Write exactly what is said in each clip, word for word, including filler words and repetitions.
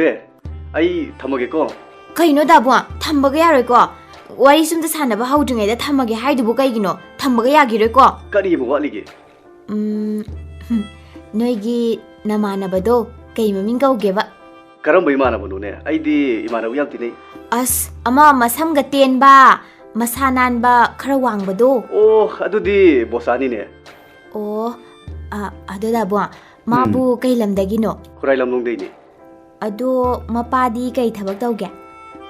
ꯑꯦ, ꯑꯩ ꯊꯝꯃꯒꯦꯀꯣ꯫ ꯀꯩꯅꯣ ꯗꯥꯕꯨꯡ, ꯊꯝꯕꯒ ꯌꯥꯔꯣꯏꯀꯣ? ꯋꯥꯔꯤ ꯁꯨꯝꯗ ꯁꯥꯟꯅꯕ ꯍꯧꯗ꯭ꯔꯤꯉꯩꯗ ꯊꯝꯃꯒꯦ ꯍꯥꯏꯗꯨꯕꯨ ꯀꯩꯒꯤꯅꯣ? ꯊꯝꯕꯒ ꯌꯥꯈꯤꯔꯣꯏꯀꯣ? ꯀꯔꯤ ꯑꯃꯨꯛ ꯋꯥꯠꯂꯤꯒꯦ? ꯎꯝ, ꯍꯨꯝ, ꯅꯣꯏꯒꯤ ꯅꯃꯥꯟꯅꯕꯗꯣ ꯀꯩ ꯃꯃꯤꯡ ꯀꯧꯒꯦꯕ? ꯀꯔꯝꯕ ꯏꯃꯥꯟꯅꯕꯅꯣꯅꯦ? ꯑꯩꯗꯤ ꯏꯃꯥꯟꯅꯕ ꯌꯥꯝ ꯇꯤꯟꯅꯩ꯫ ꯑꯁ, ꯑꯃ ꯃꯁꯝꯒ ꯇꯦꯟꯕ, ꯃꯁꯥ ꯅꯥꯟꯕ, ꯈꯔ ꯋꯥꯡꯕꯗꯣ꯫ ꯑꯣ, ꯑꯗꯨꯗꯤ ꯕꯣꯁꯥꯅꯤꯅꯦ꯫ ꯑꯣ, ꯑ, ꯑꯗꯣ ꯗꯥꯕꯨꯡ, ꯃꯥꯕꯨ ꯎꯝ꯫ ꯀꯩ ꯂꯝꯗꯒꯤꯅꯣ? ꯈꯨꯔꯥꯏ ꯂꯝꯂꯣꯡꯗꯩꯅꯦ꯫ ꯑꯗꯣ ꯃꯄꯥꯗꯤ ꯀꯩ ꯊꯕꯛ ꯇꯧꯒꯦ?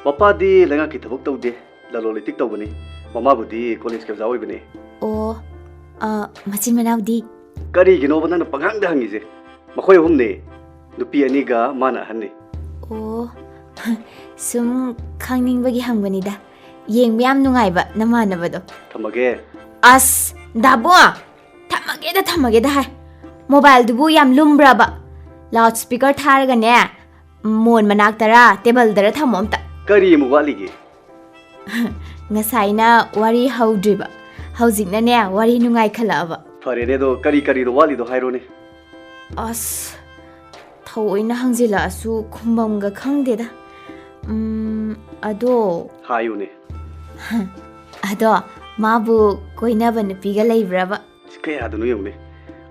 ꯃꯄꯥꯗꯤ ꯂꯩꯉꯥꯛꯀꯤ ꯊꯕꯛ ꯇꯧꯗꯦ, ꯂꯂꯣꯟ ꯏꯇꯤꯛ ꯇꯧꯕꯅꯤ꯫ ꯃꯃꯥꯕꯨꯗꯤ ꯀꯣꯂꯦꯖꯀꯤ ꯑꯣꯖꯥ ꯑꯣꯏꯕꯅꯦ꯫ ꯑꯣ, ꯑ, ꯃꯆꯤꯟ ꯃꯅꯥꯎꯗꯤ? ꯀꯔꯤꯒꯤꯅꯣꯕ ꯅꯪꯅ ꯄꯉꯥꯡꯗ ꯍꯪꯉꯤꯁꯦ? ꯃꯈꯣꯏ ꯑꯍꯨꯝꯅꯦ, ꯅꯨꯄꯤ ꯑꯅꯤꯒ ꯃꯥꯅ ꯑꯍꯟꯅꯤ꯫ ꯑꯣ, ꯁꯨꯝ ꯈꯪꯅꯤꯡꯕꯒꯤ ꯍꯪꯕꯅꯤꯗ꯫ ꯌꯦꯡꯕ ꯌꯥꯝ ꯅꯨꯡꯉꯥꯏꯕ ꯅꯃꯥꯟꯅꯕꯗꯣ꯫ ꯊꯝꯃꯒꯦ꯫ ꯑꯁ, ꯗꯥꯕꯨꯡ! ꯊꯝꯃꯒꯦꯗ, ꯊꯝꯃꯒꯦꯗ ꯍꯥꯏ꯫ ꯃꯣꯕꯥꯏꯜꯗꯨꯕꯨ ꯌꯥꯝ ꯂꯨꯝꯕ꯭ꯔꯕ? ꯂꯥꯎꯠ ꯁ꯭ꯄꯤꯀꯔ ꯊꯥꯔꯒꯅꯦ, ꯃꯣꯟ ꯃꯅꯥꯛꯇꯔꯥ, ꯇꯦꯕꯜꯗꯔ ꯊꯝꯃꯣ ꯑꯝꯇ꯫ ꯀꯔꯤ ꯑꯃꯨꯛ ꯋꯥꯠꯂꯤꯒꯦ? ꯉꯁꯥꯏꯅ ꯋꯥꯔꯤ ꯍꯧꯗ꯭ꯔꯤꯕ, ꯍꯧꯖꯤꯛꯅꯅꯦ ꯋꯥꯔꯤ ꯅꯨꯡꯉꯥꯏꯈꯠꯂꯛꯑꯕ꯫ ꯐꯔꯦꯅꯦ, ꯑꯗꯣ ꯀꯔꯤ ꯀꯔꯤꯅꯣ ꯋꯥꯠꯂꯤꯗꯣ ꯍꯥꯏꯔꯣꯅꯦ꯫ ꯑꯁ, ꯊꯑꯣꯏꯅ ꯍꯪꯖꯤꯜꯂꯛꯑꯁꯨ ꯈꯨꯝꯕꯝꯒ ꯈꯪꯗꯦꯗ꯫ ꯎꯝ, ꯑꯗꯣ ꯍꯥꯏꯌꯨꯅꯦ꯫ ꯑꯗꯣ ꯃꯥꯕꯨ ꯀꯣꯏꯅꯕ ꯅꯨꯄꯤꯒ ꯂꯩꯕ꯭ꯔꯕ? ꯀꯌꯥꯗꯅꯣ ꯌꯦꯡꯉꯨꯅꯦ꯫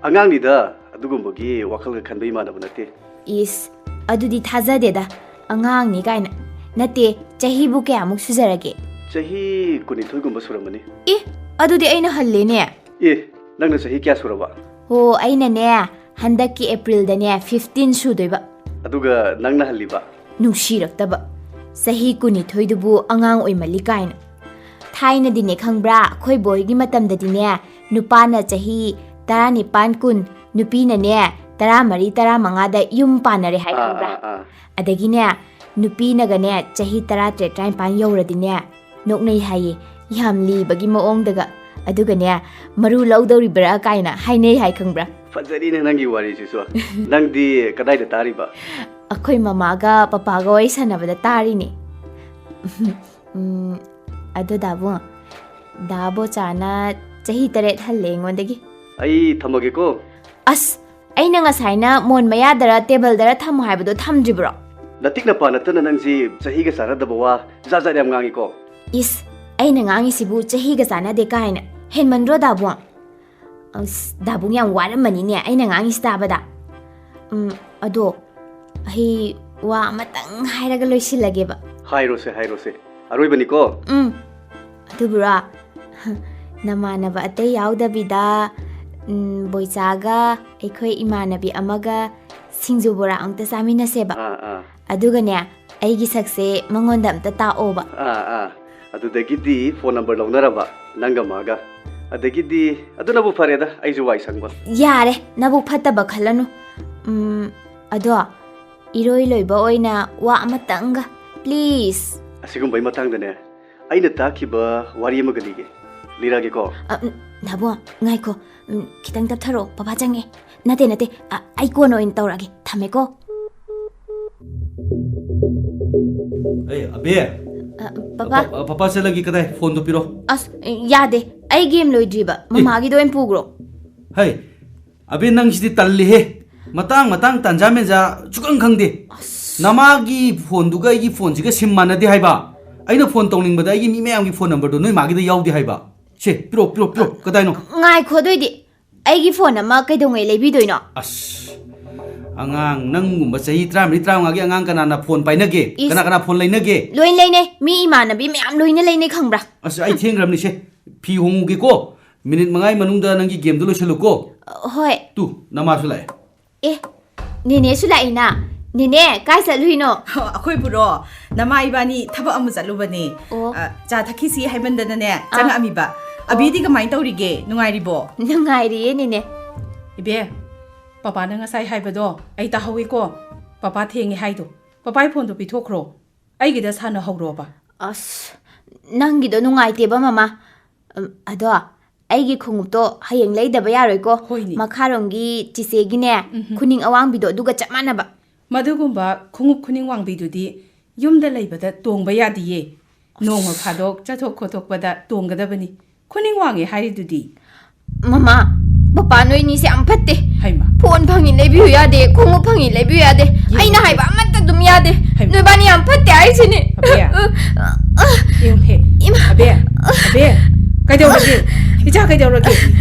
ꯑꯉꯥꯡꯅꯤꯗ, ꯑꯗꯨꯒꯨꯝꯕꯒꯤ ꯋꯥꯈꯜꯒ ꯈꯟꯕ ꯏꯃꯥꯟꯅꯕ ꯅꯠꯇꯦ꯫ ꯏꯁ, ꯑꯗꯨꯗꯤ ꯊꯥꯖꯗꯦꯗ꯫ ꯑꯉꯥꯡꯅꯤ ꯀꯥꯏꯅ꯫ ꯅꯠꯇꯦ, ꯆꯍꯤꯕꯨ ꯀꯌꯥꯃꯨꯛ ꯁꯨꯖꯔꯒꯦ? ꯆꯍꯤ ꯀꯨꯟꯅꯤꯊꯣꯏꯒꯨꯝꯕ ꯁꯨꯔꯝꯃꯅꯤ꯫ ꯑꯦ, ꯑꯗꯨꯗꯤ ꯑꯩꯅ ꯍꯜꯂꯦꯅꯦ꯫ ꯑꯦ, ꯅꯪꯅ ꯆꯍꯤ ꯀꯌꯥ ꯁꯨꯔꯕ? ꯍꯣ, ꯑꯩꯅꯅꯦ, ꯍꯟꯗꯛꯀꯤ ꯑꯦꯄ꯭ꯔꯤꯜꯗꯅꯦ fifteen ꯁꯨꯗꯣꯏꯕ꯫ ꯑꯗꯨꯒ ꯅꯪꯅ ꯍꯜꯂꯤꯕ? ꯅꯨꯡꯁꯤꯔꯛꯇꯕ꯫ ꯆꯍꯤ ꯀꯨꯟꯅꯤꯊꯣꯏꯗꯨꯕꯨ ꯑꯉꯥꯡ ꯑꯣꯏꯃꯜꯂꯤ ꯀꯥꯏꯅ꯫ ꯊꯥꯏꯅꯗꯤꯅꯦ ꯈꯪꯕ꯭ꯔꯥ, ꯑꯩꯈꯣꯏ ꯕꯣꯏꯒꯤ ꯃꯇꯝꯗꯗꯤꯅꯦ, ꯅꯨꯄꯥꯅ ꯆꯍꯤ ꯇꯔꯥꯅꯤꯄꯥꯟ, ꯀꯨꯟ, ꯅꯨꯄꯤꯅꯅꯦ, ꯇꯔꯥꯃꯔꯤ, ꯇꯔꯥꯃꯉꯥꯗ ꯌꯨꯝ ꯄꯥꯟꯅꯔꯦ ꯍꯥꯏ, ꯑꯥ, ꯈꯪꯕ꯭ꯔꯥ? ꯑꯥ, ꯑꯥ꯫ ꯑꯗꯒꯤꯅꯦ, ꯅꯨꯄꯤꯅꯒꯅꯦ, ꯆꯍꯤ ꯇꯔꯥꯇꯔꯦꯠ, ꯇꯔꯥꯅꯤꯄꯥꯟ ꯌꯧꯔꯗꯤꯅꯦ, ꯅꯣꯛꯅꯩ ꯍꯥꯏꯌꯦ, ꯌꯥꯝ ꯂꯤꯕꯒꯤ ꯃꯑꯣꯡꯗꯒ꯫ ꯑꯗꯨꯒꯅꯦ, ꯃꯔꯨ ꯂꯧꯗꯧꯔꯤꯕ꯭ꯔꯥ ꯀꯥꯏꯅ ꯍꯥꯏꯅꯩ ꯍꯥꯏ, ꯈꯪꯕ꯭ꯔꯥ? ꯐꯖꯔꯤꯅꯦ ꯅꯪꯒꯤ ꯋꯥꯔꯤꯁꯤꯁꯨ꯫ ꯅꯪꯗꯤ ꯀꯗꯥꯏꯗ ꯇꯥꯔꯤꯕ? ꯑꯩꯈꯣꯏ ꯃꯃꯥꯒ ꯄꯄꯥꯒ ꯋꯥꯔꯤ ꯁꯥꯟꯅꯕꯗ ꯇꯥꯔꯤꯅꯦ꯫ ꯎꯝ, ꯑꯗꯣ ꯗꯥꯕꯨꯡ, ꯗꯥ ꯕꯣꯆꯥꯅ ꯆꯍꯤ ꯇꯔꯦꯠ ꯍꯜꯂꯦ ꯑꯩꯉꯣꯟꯗꯒꯤ꯫ ꯑꯩ ꯊꯝꯃꯒꯦꯀꯣ꯫ ꯑꯁ, ꯑꯩꯅ ꯉꯁꯥꯏꯅ ꯃꯣꯟ ꯃꯌꯥꯗꯔ ꯇꯦꯕꯜꯗꯔ ꯊꯝꯃꯣ ꯍꯥꯏꯕꯗꯣ ꯊꯝꯗ꯭ꯔꯤꯕ꯭ꯔꯣ? ꯅꯇꯤꯛ ꯅꯄꯥ ꯅꯠꯇꯅ ꯅꯪꯁꯤ ꯆꯍꯤꯒ ꯆꯥꯟꯅꯗꯕ ꯋꯥ ꯖꯥꯠ ꯖꯥꯠ ꯌꯥꯝ ꯉꯥꯡꯉꯤꯀꯣ꯫ ꯏꯁ, ꯑꯩꯅ ꯉꯥꯡꯉꯤꯁꯤꯕꯨ ꯆꯍꯤꯒ ꯆꯥꯟꯅꯗꯦ ꯀꯥꯏꯅ꯫ ꯍꯦꯟꯃꯟꯗ꯭ꯔꯣ, ꯗꯥꯕꯨꯡ? ꯑꯁ, ꯗꯥꯕꯨꯡ ꯌꯥꯝ ꯋꯥꯔꯝꯃꯅꯤꯅꯦ ꯑꯩꯅ ꯉꯥꯡꯉꯤꯁꯤ ꯇꯥꯕꯗ꯫ ꯎꯝ, ꯑꯗꯣ ꯑꯩ ꯋꯥ ꯑꯃꯇꯪ ꯍꯥꯏꯔꯒ ꯂꯣꯏꯁꯤꯜꯂꯒꯦꯕ꯫ ꯍꯥꯏꯔꯣꯁꯦ, ꯍꯥꯏꯔꯣꯁꯦ꯫ ꯑꯔꯣꯏꯕꯅꯤꯀꯣ꯫ ꯎꯝ꯫ ꯑꯗꯨꯕꯨꯔꯣ, ꯅꯃꯥꯟꯅꯕ ꯑꯇꯩ ꯌꯥꯎꯗꯕꯤꯗ, ꯎꯝ, ꯕꯣꯏꯆꯥꯒ ꯑꯩꯈꯣꯏ ꯏꯃꯥꯟꯅꯕꯤ ꯑꯃꯒ ꯁꯤꯡꯖꯨ ꯕꯣꯔꯥ ꯑꯃꯨꯛꯇ ꯆꯥꯃꯤꯟꯅꯁꯦꯕ꯫ ꯑꯥ, ꯑꯥ꯫ ꯑꯗꯨꯒꯅꯦ, ꯑꯩꯒꯤ ꯁꯛꯁꯦ ꯃꯉꯣꯟꯗ ꯑꯝꯇ ꯇꯥꯛꯑꯣꯕ꯫ ꯑꯥ, ꯑꯥ꯫ ꯑꯗꯨꯗꯒꯤꯗꯤ ꯐꯣꯟ ꯅꯝꯕꯔ ꯂꯧꯅꯔꯕ, ꯅꯪꯒ ꯃꯥꯒ꯫ ꯑꯗꯒꯤꯗꯤ ꯑꯗꯨꯅꯕꯨ ꯐꯔꯦꯗ, ꯑꯩꯁꯨ ꯋꯥꯏ ꯁꯪꯕ꯫ ꯌꯥꯔꯦ, ꯅꯕꯨꯛ ꯐꯠꯇꯕ ꯈꯜꯂꯅꯨ꯫ ꯎꯝ, ꯑꯗꯣ, ꯏꯔꯣꯏ ꯂꯣꯏꯕ ꯑꯣꯏꯅ ꯋꯥ ꯑꯃꯇꯪꯒ, please꯫ ꯑꯁꯤꯒꯨꯝꯕꯩ ꯃꯇꯥꯡꯗꯅꯦ, ꯑꯩꯅ ꯇꯥꯛꯈꯤꯕ ꯋꯥꯔꯤ ꯑꯃꯒ ꯂꯤꯒꯦ꯫ ꯂꯤꯔꯛꯑꯒꯦꯀꯣ꯫ ꯑ, ꯎꯝ, ꯗꯥꯕꯨꯡ, ꯉꯥꯏꯈꯣ꯫ ꯎꯝ, ꯈꯤꯇꯪ ꯇꯞꯊꯔꯛꯑꯣ, ꯄꯄꯥ ꯆꯪꯉꯦ꯫ ꯅꯠꯇꯦ, ꯅꯠꯇꯦ, ꯑ, ꯑꯩ ꯀꯣꯟꯅ ꯑꯣꯏꯅ ꯇꯧꯔꯛꯑꯒꯦ꯫ ꯊꯝꯃꯦꯀꯣ꯫ ꯑꯦ, ꯑꯕꯦ꯫ ꯑ, ꯄꯄꯥ꯫ ꯄ-, ꯄꯄꯥ ꯆꯠꯂꯒꯦ, ꯀꯗꯥꯏ? ꯐꯣꯟꯗꯣ ꯄꯤꯔꯣ꯫ ꯑꯁ, ꯌꯥꯗꯦ꯫ ꯑꯩ ꯒꯦꯝ ꯂꯣꯏꯗ꯭ꯔꯤꯕ꯫ ꯑꯦ꯫ ꯃꯃꯥꯒꯤꯗꯣ ꯑꯣꯏꯅ ꯄꯨꯈ꯭ꯔꯣ꯫ ꯍꯩ, ꯑꯕꯦ, ꯅꯪꯁꯤꯗꯤ ꯇꯜꯂꯤꯍꯦ꯫ ꯃꯇꯥꯡ ꯃꯇꯥꯡ ꯇꯥꯟꯖꯥ ꯃꯦꯟꯖꯥ ꯁꯨꯈꯪ ꯈꯪꯗꯦ꯫ ꯑꯁ꯫ ꯅꯃꯥꯒꯤ ꯐꯣꯟꯗꯨꯒ ꯑꯩꯒꯤ ꯐꯣꯟꯁꯤꯒ ꯁꯤꯝ ꯃꯥꯟꯅꯗꯦ ꯍꯥꯏꯕ꯫ ꯑꯩꯅ ꯐꯣꯟ ꯇꯧꯅꯤꯡꯕꯗ ꯑꯩꯒꯤ ꯃꯤ ꯃꯌꯥꯝꯒꯤ ꯐꯣꯟ ꯅꯝꯕꯔꯗꯣ ꯅꯣꯏ ꯃꯥꯒꯤꯗ ꯌꯥꯎꯗꯦ ꯍꯥꯏꯕ꯫ ꯁꯦ, ꯄꯤꯔꯣ, ꯄꯤꯔꯣ, ꯄꯤꯔꯣ꯫ ꯀꯗꯥꯏꯅꯣ? ꯉꯥꯏꯈꯣ, ꯑꯗꯨꯏꯗꯤ ꯑꯩꯒꯤ ꯐꯣꯟ ꯑꯃ ꯀꯩꯗꯧꯉꯩ ꯂꯩꯕꯤꯗꯣꯏꯅꯣ? ꯑꯁ, ꯑꯉꯥꯡ, ꯅꯪꯒꯨꯝꯕ ꯆꯍꯤ ꯇꯔꯥꯃꯔꯤ, ꯇꯔꯥꯃꯉꯥꯒꯤ ꯑꯉꯥꯡ ꯀꯅꯥꯅ ꯐꯣꯟ ꯄꯥꯏꯅꯒꯦ? ꯏꯁ꯫ ꯀꯅꯥ ꯀꯅꯥ ꯐꯣꯟ ꯂꯩꯅꯒꯦ? ꯂꯣꯏ ꯂꯩꯅꯩ꯫ ꯃꯤ ꯏꯃꯥꯟꯅꯕꯤ ꯃꯌꯥꯝ ꯂꯣꯏꯅ ꯂꯩꯅꯩ, ꯈꯪꯕ꯭ꯔꯥ? ꯑꯁ, ꯑꯩ ꯊꯦꯡꯈ꯭ꯔꯕꯅꯤꯁꯦ꯫ ꯐꯤ ꯍꯣꯡꯉꯨꯒꯦꯀꯣ꯫ ꯃꯤꯅꯤꯠ ꯃꯉꯥꯒꯤ ꯃꯅꯨꯡꯗ ꯅꯪꯒꯤ ꯒꯦꯝꯗꯣ ꯂꯣꯏꯁꯜꯂꯨꯀꯣ꯫ ꯑ, ꯍꯣꯏ꯫ ꯇꯨ, ꯅꯃꯥꯁꯨ ꯂꯥꯛꯑꯦ꯫ ꯑꯦ, ꯅꯦꯅꯦꯁꯨ ꯂꯥꯛꯏꯅ꯫ ꯅꯦꯅꯦ, ꯀꯥꯏ ꯆꯠꯂꯨꯏꯅꯣ? ꯑꯩꯈꯣꯏ ꯕꯨꯔꯣ, ꯅꯃꯥ ꯏꯕꯥꯅꯤ ꯊꯕꯛ ꯑꯃ ꯆꯠꯂꯨꯕꯅꯦ꯫ ꯑꯣ꯫ ꯑ, ꯆꯥ ꯊꯛꯈꯤꯁꯤ ꯍꯥꯏꯃꯟꯗꯅꯅꯦ, ꯑꯥ꯫ ꯆꯪꯉꯛꯑꯝꯃꯤꯕ꯫ ꯑꯣ꯫ ꯑꯕꯤꯗꯤ ꯀꯃꯥꯏꯅ ꯇꯧꯔꯤꯒꯦ? ꯅꯨꯡꯉꯥꯏꯔꯤꯕꯣ? ꯅꯨꯡꯉꯥꯏꯔꯤꯌꯦ, ꯅꯦꯅꯦ꯫ ꯏꯕꯦ, ꯄꯄꯥꯅ ꯉꯁꯥꯏ ꯍꯥꯏꯕꯗꯣ ꯑꯩ ꯇꯥꯍꯧꯋꯤꯀꯣ꯫ ꯄꯄꯥ ꯊꯦꯡꯉꯦ ꯍꯥꯏꯗꯣ꯫ ꯄꯄꯥꯏ ꯐꯣꯟꯗꯣ ꯄꯤꯊꯣꯛꯈ꯭ꯔꯣ꯫ ꯑꯩꯒꯤꯗ ꯁꯥꯟꯅꯍꯧꯔꯣꯕ꯫ ꯑꯁ, ꯅꯪꯒꯤꯗꯣ ꯅꯨꯡꯉꯥꯏꯇꯦꯕ, ꯃꯃꯥ꯫ ꯎꯝ, ꯑꯗꯣ ꯑꯩꯒꯤ ꯈꯣꯡꯎꯞꯇꯣ ꯍꯌꯦꯡ ꯂꯩꯗꯕ ꯌꯥꯔꯣꯏꯀꯣ꯫ ꯍꯣꯏꯅꯦ꯫ ꯃꯈꯥꯔꯣꯝꯒꯤ ꯆꯤꯆꯦꯒꯤꯅꯦ, ꯎꯝꯍꯨꯝ꯫ ꯈꯨꯅꯤꯡ ꯑꯋꯥꯡꯕꯤꯗꯣ ꯑꯗꯨꯒ ꯆꯞ ꯃꯥꯟꯅꯕ꯫ ꯃꯗꯨꯒꯨꯝꯕ ꯈꯣꯡꯎꯞ ꯈꯨꯅꯤꯡ ꯋꯥꯡꯕꯤꯗꯨꯗꯤ ꯌꯨꯝꯗ ꯂꯩꯕꯗ ꯇꯣꯡꯕ ꯌꯥꯗꯤꯌꯦ꯫ ꯅꯣꯡꯃ ꯐꯥꯗꯣꯛ ꯆꯠꯊꯣꯛ ꯈꯣꯠꯇꯣꯛꯄꯗ ꯇꯣꯡꯒꯗꯕꯅꯤ꯫ ꯈꯨꯅꯤꯡ ꯋꯥꯡꯉꯦ ꯍꯥꯏꯔꯤꯗꯨꯗꯤ꯫ ꯃꯃꯥ, ꯄꯄꯥ ꯅꯣꯏꯅꯤꯁꯦ ꯌꯥꯝ ꯐꯠꯇꯦ꯫ ꯍꯩꯃꯥ꯫ ꯐꯣꯟ ꯐꯪꯉꯤ ꯂꯩꯕꯤꯌꯨ ꯌꯥꯗꯦ, ꯈꯣꯡꯎꯞ ꯐꯪꯉꯤ ꯂꯩꯕꯤꯌꯨ ꯌꯥꯗꯦ꯫ ꯌꯦꯡꯉꯨ꯫ ꯑꯩꯅ ꯍꯥꯏꯕ ꯑꯃꯠꯇ ꯑꯗꯨꯝ ꯌꯥꯗꯦ꯫ ꯍꯩꯃꯥ꯫ ꯅꯣꯏꯕꯥꯅꯤ ꯌꯥꯝ ꯐꯠꯇꯦ ꯍꯥꯏꯁꯤꯅꯦ꯫ ꯑꯕꯦ꯫ ꯌꯦꯡꯉꯨꯍꯦ꯫ ꯏꯃꯥ꯫ ꯑꯕꯦ, ꯑꯕꯦ, ꯀꯩꯗꯧꯔꯒꯦ? ꯏꯆꯥ ꯀꯩꯗꯧꯔꯒꯦ?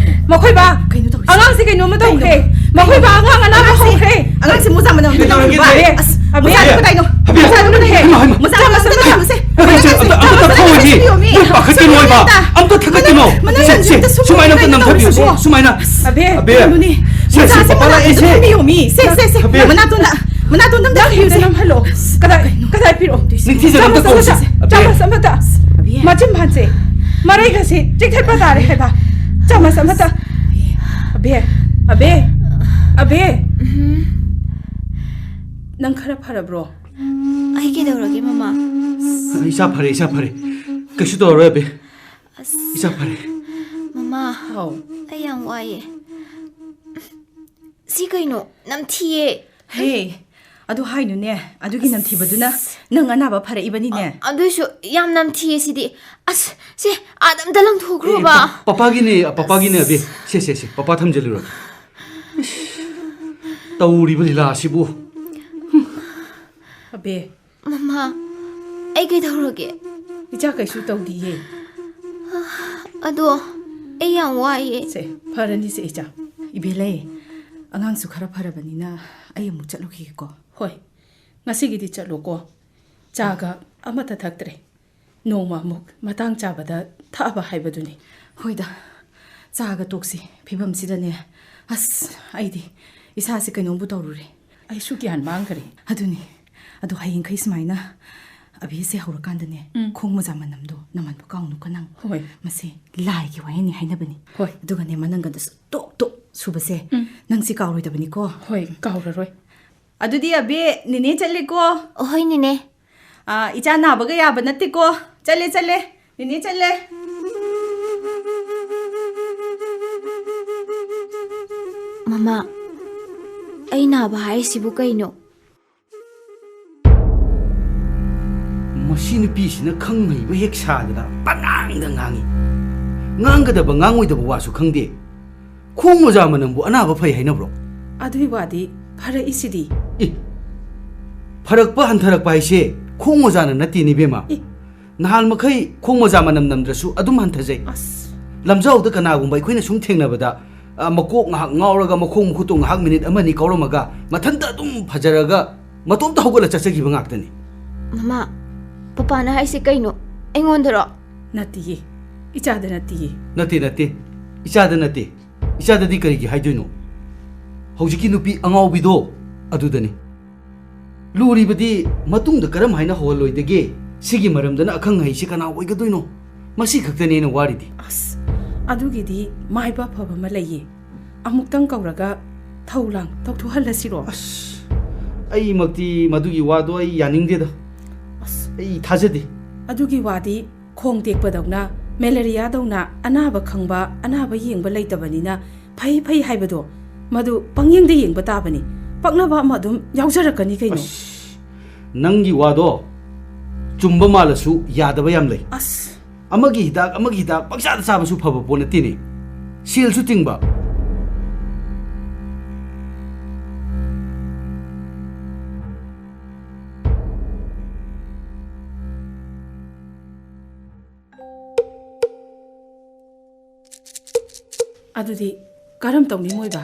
ꯃꯈꯣꯏꯕꯥ, ꯀꯩꯅꯣ ꯇꯧꯔꯤꯁꯦ? ꯑꯉꯥꯡꯁꯦ ꯀꯩꯅꯣꯝꯃ ꯀꯩꯅꯣ? ꯇꯧꯈ꯭ꯔꯦ꯫ ꯃꯈꯣꯏꯕꯥ, ꯑꯉꯥꯡ ꯑꯅꯥꯕ ꯑꯉꯥꯡꯁꯦ, ꯍꯧꯈ꯭ꯔꯦ꯫ ꯑꯉꯥꯡꯁꯦ ꯃꯣꯖꯥ ꯃꯅꯝ ꯑꯝꯇ ꯀꯩꯗꯧꯔꯒꯦ? ꯅꯝꯕꯤꯌꯨ꯫ ꯑꯕꯦ, ꯑꯁ, ꯑꯕꯦ꯫ ꯃꯣꯖꯥꯗꯨꯕꯨ ꯀꯗꯥꯏꯅꯣ? ꯑꯕꯦ꯫ ꯃꯣꯖꯥꯗꯨꯕꯨ ꯀꯗꯥꯏꯅꯣ? ꯍꯩꯃꯥ, ꯍꯩꯃꯥ꯫ ꯃꯣꯖꯥ ꯆꯥꯃꯁ ꯑꯝꯇ ꯑꯝꯇ ꯊꯝꯕꯤꯌꯨꯁꯦ꯫ ꯊꯛꯑꯣꯏꯅꯦ꯫ ꯃꯣꯖꯥ ꯑꯝꯇ ꯅꯣꯏ ꯊꯝꯕꯤꯌꯨꯃꯤ꯫ ꯄꯥꯈꯠꯀꯅꯨ ꯍꯥꯏꯕ꯫ ꯁꯨꯃꯥꯏꯅ ꯑꯝꯇ ꯊꯛꯀꯠꯀꯅꯣ꯫ ꯃꯅꯝ-, ꯁꯦ, ꯁꯦ, ꯃꯅꯝꯁꯤꯗ ꯁꯨꯝ ꯁꯨꯃꯥꯏꯅ ꯑꯝꯇ ꯀꯩꯅꯣ ꯅꯝꯊꯕꯤꯌꯨꯁꯦ꯫ ꯇꯧꯔꯤꯁꯤꯕꯣ? ꯁꯨꯃꯥꯏꯅ꯫ ꯑꯕꯦ꯫ ꯑꯕꯦ꯫ ꯀꯩꯅꯣꯅꯦ? ꯁꯦ, ꯁꯦ, ꯃꯣꯖꯥꯁꯦ ꯄꯄꯥ ꯃꯣꯖꯥ ꯑꯝꯇ ꯂꯥꯛꯑꯦꯁꯦ꯫ ꯊꯝꯕꯤꯌꯣꯃꯤ꯫ ꯁꯦ, ꯁꯦ, ꯁꯦ꯫ ꯑꯕꯦ꯫ ꯃꯅꯥꯇꯣꯟꯗ, ꯃꯅꯥꯇꯣꯟꯗ ꯑꯝꯇ ꯅꯝꯕꯤꯌꯨꯁꯦ꯫ ꯅꯝꯍꯜꯂꯣ꯫ ꯀꯗꯥꯏ, ꯀꯩꯅꯣ? ꯀꯗꯥꯏ ꯄꯤꯔꯛꯑꯣ? ꯅꯤꯡꯊꯤꯖꯅ ꯑꯝꯇ ꯆꯥꯃꯁ ꯑꯃꯇ, ꯀꯧꯁꯦ꯫ ꯑꯕꯦ꯫ ꯆꯥꯃꯁ ꯑꯃꯇ꯫ ꯑꯕꯦ꯫ ꯃꯆꯤꯟ ꯐꯥꯟꯁꯦ꯫ ꯃꯔꯩꯒꯁꯦ ꯆꯤꯛꯊꯠꯄ ꯇꯥꯔꯦ ꯍꯥꯏꯕ꯫ ꯆꯥꯃꯁ ꯑꯃꯇ꯫ ꯑꯕꯦ꯫ ꯑꯕꯦ꯫ ꯑꯕꯦ꯫ ꯎꯝ꯫ ꯅꯪ ꯈꯔ ꯐꯔꯕ꯭ꯔꯣ? ꯑꯩ ꯀꯩꯗꯧꯔꯒꯦ, ꯃꯃꯥ? ꯏꯁꯥ ꯐꯔꯦ, ꯏꯁꯥ ꯐꯔꯦ꯫ ꯀꯩꯁꯨ ꯇꯧꯔꯔꯣꯏ, ꯑꯕꯦ꯫ ꯑꯁ꯫ ꯏꯁꯥ ꯐꯔꯦ꯫ ꯃꯃꯥ, ꯍꯥꯎ꯫ ꯑꯩ ꯌꯥꯝ ꯋꯥꯏꯌꯦ꯫ ꯁꯤ ꯀꯩꯅꯣ? ꯅꯝꯊꯤꯌꯦ꯫ ꯍꯦ, ꯑꯗꯨ ꯍꯥꯏꯅꯨꯅꯦ꯫ ꯑꯗꯨꯒꯤ ꯅꯝꯊꯤꯕꯗꯨꯅ ꯅꯪ ꯑꯅꯥꯕ ꯐꯔꯛꯏꯕꯅꯤꯅꯦ꯫ ꯑ-, ꯑꯗꯨꯏꯁꯨ ꯌꯥꯝ ꯅꯝꯊꯤꯌꯦ ꯁꯤꯗꯤ꯫ ꯑꯁ, ꯁꯦ, ꯑꯥꯗ ꯑꯝꯇ ꯂꯪꯊꯣꯛꯈ꯭ꯔꯣꯕ꯫ ꯑꯦ, ꯄ-, ꯄꯄꯥꯒꯤꯅꯦ, ꯄꯄꯥꯒꯤꯅꯦ, ꯑꯕꯦ꯫ ꯁꯦ, ꯁꯦ, ꯁꯦ, ꯄꯄꯥ ꯊꯝꯖꯜꯂꯨꯔꯒꯦ꯫ ꯏꯁ, ꯇꯧꯔꯤꯕ ꯂꯤꯂꯥ ꯑꯁꯤꯕꯨ꯫ ꯑꯕꯦ, ꯃꯃꯥ, ꯑꯩ ꯀꯩꯗꯧꯔꯒꯦ? ꯏꯆꯥ ꯀꯩꯁꯨ ꯇꯧꯗꯤꯌꯦ꯫ ꯑꯗꯣ ꯑꯩ ꯌꯥꯝ ꯋꯥꯏꯌꯦ꯫ ꯁꯦ, ꯐꯔꯅꯤꯁꯦ ꯏꯆꯥ꯫ ꯏꯕꯦꯂꯩ, ꯑꯉꯥꯡꯁꯨ ꯈꯔ ꯐꯔꯕꯅꯤꯅ ꯑꯩ ꯑꯃꯨꯛ ꯆꯠꯂꯨꯈꯤꯒꯦꯀꯣ꯫ ꯍꯣꯏ, ꯉꯁꯤꯒꯤꯗꯤ ꯆꯠꯂꯣꯀꯣ꯫ ꯆꯥꯒ ꯑꯃꯠꯇ ꯊꯛꯇ꯭ꯔꯦ꯫ ꯅꯣꯡꯃ ꯑꯃꯨꯛ ꯃꯇꯥꯡ ꯆꯥꯕꯗ ꯊꯛꯑꯕ ꯍꯥꯏꯕꯗꯨꯅꯤ꯫ ꯍꯣꯏꯗ, ꯆꯥꯒ ꯇꯣꯛꯁꯤ꯫ ꯐꯤꯕꯝꯁꯤꯗꯅꯦ, ꯑꯁ, ꯑꯩꯗꯤ ꯏꯁꯥꯁꯦ ꯀꯩꯅꯣꯝꯕꯨ ꯇꯧꯔꯨꯔꯦ꯫ ꯑꯩꯁꯨ ꯒ꯭ꯌꯥꯟ ꯃꯥꯡꯈ꯭ꯔꯦ꯫ ꯑꯗꯨꯅꯤ꯫ ꯑꯗꯣ ꯍꯌꯦꯡꯈꯩ ꯁꯨꯃꯥꯏꯅ ꯑꯕꯤꯁꯦ ꯍꯧꯔꯀꯥꯟꯗꯅꯦ, ꯎꯝ꯫ ꯈꯣꯡ ꯃꯣꯖꯥ ꯃꯅꯝꯗꯣ ꯅꯝꯍꯟꯕ ꯀꯥꯎꯅꯨꯀꯣ ꯅꯪ꯫ ꯍꯣꯏ꯫ ꯃꯁꯤ ꯂꯥꯏꯒꯤ ꯋꯥꯌꯦꯜꯅꯤ ꯍꯥꯏꯅꯕꯅꯤ꯫ ꯍꯣꯏ꯫ ꯑꯗꯨꯒꯅꯦ, ꯃꯅꯪꯒꯟꯗꯁꯨ ꯇꯣꯛ ꯇꯣꯛ ꯁꯨꯕꯁꯦ, ꯎꯝ꯫ ꯅꯪꯁꯤ ꯀꯥꯎꯔꯣꯏꯗꯕꯅꯤꯀꯣ꯫ ꯍꯣꯏ, ꯀꯥꯎꯔꯔꯣꯏ꯫ ꯑꯗꯨꯗꯤ ꯑꯕꯤ, ꯅꯦꯅꯦ ꯆꯠꯂꯦꯀꯣ꯫ ꯍꯣꯏ, ꯅꯦꯅꯦ꯫ ꯑꯥ, ꯏꯆꯥ ꯅꯥꯕꯒ ꯌꯥꯕ ꯅꯠꯇꯦꯀꯣ꯫ ꯆꯠꯂꯦ, ꯆꯠꯂꯦ꯫ ꯅꯦꯅꯦ ꯆꯠꯂꯦ꯫ ꯃꯃꯥ, ꯑꯩ ꯅꯥꯕ ꯍꯥꯏꯔꯤꯁꯤꯕꯨ ꯀꯩꯅꯣ? ꯃꯁꯤ ꯅꯨꯄꯤꯁꯤꯅ ꯈꯪ ꯍꯩꯕ ꯍꯦꯛ ꯁꯥꯗꯅ ꯄꯉꯥꯡꯗ ꯉꯥꯡꯉꯤ꯫ ꯉꯥꯡꯒꯗꯕ ꯉꯥꯡꯉꯣꯏꯗꯕ ꯋꯥꯁꯨ ꯈꯪꯗꯦ꯫ ꯈꯣꯡ ꯃꯣꯖꯥ ꯃꯅꯝꯕꯨ ꯑꯅꯥꯕ ꯐꯩ ꯍꯥꯏꯅꯕ꯭ꯔꯣ? ꯑꯗꯨꯏ ꯋꯥꯗꯤ ꯐꯔꯛꯏꯁꯤꯗꯤ꯫ ꯑꯦ, ꯐꯔꯛꯄ ꯍꯟꯊꯔꯛꯄ ꯍꯥꯏꯁꯦ ꯈꯣꯡ ꯃꯣꯖꯥꯅ ꯅꯠꯇꯦꯅꯦ, ꯏꯕꯦꯝꯃ꯫ ꯑꯦ꯫ ꯅꯍꯥꯟ ꯃꯈꯩ ꯈꯣꯡ ꯃꯣꯖꯥ ꯃꯅꯝ ꯅꯝꯗ꯭ꯔꯁꯨ ꯑꯗꯨꯝ ꯍꯟꯊꯖꯩ꯫ ꯑꯁ꯫ ꯂꯝꯖꯥꯎꯗ ꯀꯅꯥꯒꯨꯝꯕ ꯑꯩꯈꯣꯏꯅ ꯁꯨꯝ ꯊꯦꯡꯅꯕꯗ, ꯑ, ꯃꯀꯣꯛ ꯉꯥꯏꯍꯥꯛ ꯉꯥꯎꯔꯒ ꯃꯈꯣꯡ ꯃꯈꯨꯠꯇꯣ ꯉꯥꯏꯍꯥꯛ ꯃꯤꯅꯤꯠ ꯑꯃꯅꯤ ꯀꯥꯎꯔꯝꯃꯒ ꯃꯊꯟꯇ ꯑꯗꯨꯝ ꯐꯖꯔꯒ ꯃꯇꯣꯝꯇ ꯍꯧꯒꯠꯂ ꯆꯠꯆꯈꯤꯕ ꯉꯥꯛꯇꯅꯤ꯫ ꯃꯃꯥ, ꯄꯄꯥꯅ ꯍꯥꯏꯁꯦ ꯀꯩꯅꯣ? ꯑꯩꯉꯣꯟꯗꯔꯣ? ꯅꯠꯇꯤꯌꯦ, ꯏꯆꯥꯗ ꯅꯠꯇꯤꯌꯦ꯫ ꯅꯠꯇꯦ, ꯅꯠꯇꯦ, ꯏꯆꯥꯗ ꯅꯠꯇꯦ꯫ ꯏꯆꯥꯗꯗꯤ ꯀꯔꯤꯒꯤ ꯍꯥꯏꯗꯣꯏꯅꯣ? ꯍꯧꯖꯤꯛꯀꯤ ꯅꯨꯄꯤ ꯑꯉꯥꯎꯕꯤꯗꯣ ꯑꯗꯨꯗꯅꯤ꯫ ꯂꯨꯔꯤꯕꯗꯤ ꯃꯇꯨꯡꯗ ꯀꯔꯝ ꯍꯥꯏꯅ ꯍꯧꯍꯜꯂꯣꯏꯗꯒꯦ? ꯁꯤꯒꯤ ꯃꯔꯝꯗꯅ ꯑꯈꯪ ꯑꯍꯩꯁꯤ ꯀꯅꯥ ꯑꯣꯏꯒꯗꯣꯏꯅꯣ? ꯃꯁꯤ ꯈꯛꯇꯅꯦ ꯑꯩꯅ ꯋꯥꯔꯤꯗꯤ꯫ ꯑꯁ, ꯑꯗꯨꯒꯤꯗꯤ ꯃꯥꯏꯕ ꯑꯐꯕ ꯑꯃ ꯂꯩꯌꯦ, ꯑꯃꯨꯛꯇꯪ ꯀꯧꯔꯒ ꯊꯧ ꯂꯥꯡ ꯇꯧꯊꯣꯛꯍꯜꯂꯁꯤꯔꯣ? ꯑꯁ, ꯑꯩꯃꯛꯇꯤ ꯃꯗꯨꯒꯤ ꯋꯥꯗꯣ ꯑꯩ ꯌꯥꯅꯤꯡꯗꯦꯗ꯫ ꯑꯁ꯫ ꯑꯩ ꯊꯥꯖꯗꯦ꯫ ꯑꯗꯨꯒꯤ ꯋꯥꯗꯤ ꯈꯣꯡ ꯇꯦꯛꯄꯗꯧꯅ, ꯃꯦꯂꯦꯔꯤꯌꯥꯗꯧꯅ ꯑꯅꯥꯕ ꯈꯪꯕ, ꯑꯅꯥꯕ ꯌꯦꯡꯕ ꯂꯩꯇꯕꯅꯤꯅ ꯐꯩ ꯐꯩ ꯍꯥꯏꯕꯗꯣ, ꯃꯗꯨ ꯄꯪꯌꯦꯡꯗ ꯌꯦꯡꯕ ꯇꯥꯕꯅꯤ꯫ ꯄꯛꯅꯕ ꯑꯃ ꯑꯗꯨꯝ ꯌꯥꯎꯖꯔꯛꯀꯅꯤ ꯀꯩꯅꯣ꯫ ꯑꯁ, ꯅꯪꯒꯤ ꯋꯥꯗꯣ ꯆꯨꯝꯕ ꯃꯥꯜꯂꯁꯨ ꯌꯥꯗꯕ ꯌꯥꯝ ꯂꯩ꯫ ꯑꯁ꯫ ꯑꯃꯒꯤ ꯍꯤꯗꯥꯛ ꯑꯃꯒꯤ ꯍꯤꯗꯥꯛ ꯄꯪꯆꯥꯗ ꯆꯥꯕꯁꯨ ꯐꯕ ꯄꯣꯠ ꯅꯠꯇꯦꯅꯦ꯫ ꯁꯦꯜꯁꯨ ꯇꯤꯡꯕ꯫ ꯑꯗꯨꯗꯤ ꯀꯔꯝ ꯇꯧꯅꯤ ꯃꯣꯏꯕ?